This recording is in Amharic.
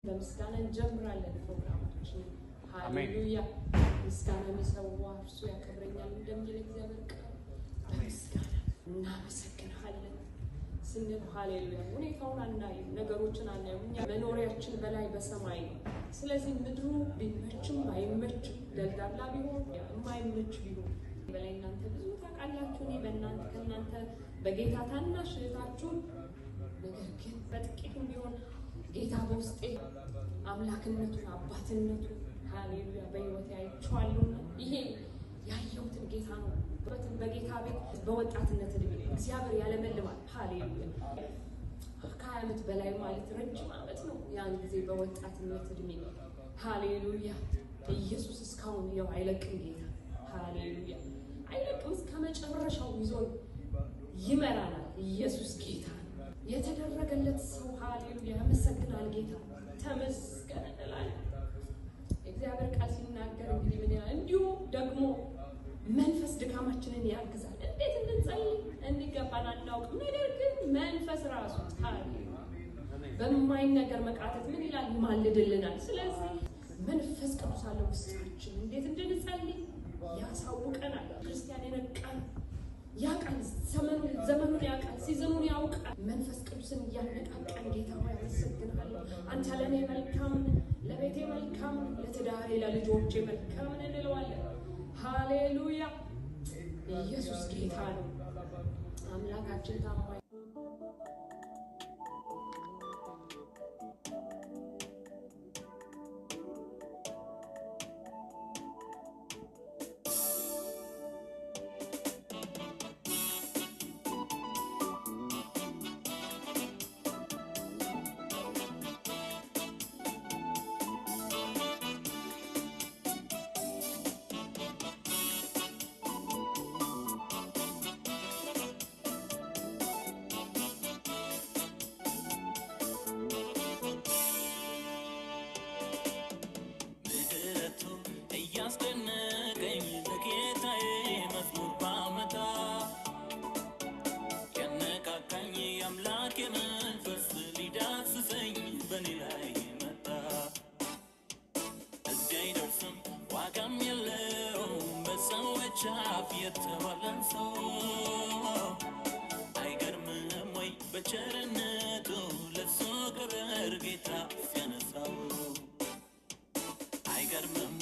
በምስጋና እንጀምራለን ፕሮግራማችንን። ሃሌሉያ! ምስጋና የሚሰዋ እርሱ ያከብረኛል እንደሚል እግዚአብሔር ቃል በምስጋና እናመሰግንሃለን ስንል ሃሌሉያ። ሁኔታውን አናይም፣ ነገሮችን አናይም። እኛ መኖሪያችን በላይ በሰማይ ነው። ስለዚህ ምድሩ ቢመችም ባይመችም፣ ደልዳላ ቢሆን የማይመች ቢሆን በላይ እናንተ ብዙ ታውቃላችሁ። እኔ በእናንተ ከእናንተ በጌታ ታናሽ እህታችሁ፣ ነገር ግን በጥቂቱም ቢሆን ጌታ በውስጤ አምላክነቱን አባትነቱን ሃሌሉያ በሕይወቴ አይቼዋለሁና ይሄ ያየሁትን ጌታ ነው። በጌታ ቤት በወጣትነት እድሜ እግዚአብሔር ያለመልማል። ሃሌሉያ ከ20 ዓመት በላይ ማለት ረጅም ዓመት ነው። ያን ጊዜ በወጣትነት እድሜ ሃሌሉያ ኢየሱስ እስካሁን ያው አይለቅም ጌታ። ሃሌሉያ አይለቅም፣ እስከ መጨረሻው ይዞን ይመራናል። ኢየሱስ ጌታ ነው። የተደረገለት ሰው ሃሌሉያ ያመሰግናል ጌታ፣ ተመስገን እንላለን። የእግዚአብሔር ቃል ሲናገር እንግዲህ ምን ይላል? እንዲሁ ደግሞ መንፈስ ድካማችንን ያግዛል። እንዴት እንድንጸልይ እንዲገባን አናውቅም። ነገር ግን መንፈስ ራሱ ሃሌሉያ በማይነገር መቃተት ምን ይላል? ይማልድልናል። ስለዚህ መንፈስ ቅዱስ አለ ውስጣችን፣ እንዴት እንድንጸልይ ያሳውቀናል። ክርስቲያን የነቃ ያውቃል፣ ዘመኑን ያውቃል፣ season ኡን ያውቃል። መንፈስ ቅዱስን እያነቃቃን ጌታ ሆይ አመሰግንሃለሁ፣ አንተ ለእኔ መልካም፣ ለቤቴ መልካም፣ ለትዳሬ ለልጆቼ መልካም እንለዋለን። ሃሌሉያ! ኢየሱስ ጌታ ነው። አምላካችን ታማኝ። ምህረቱ እያስደነቀኝ ለጌታዬ መዝሙር ባመጣ፣ ያነቃቃኝ የአምላኬ መንፈስ ሊዳስሰኝ በእኔ ላይ መጣ። እዚህ አይደርስም ዋጋም የለውም በሰዎች አፍ የተባለን ሰው፣ አይገርምም ወይ በቸርነቱ ለሱ ክብር ጌታ ሲያነሳው? አይገርምም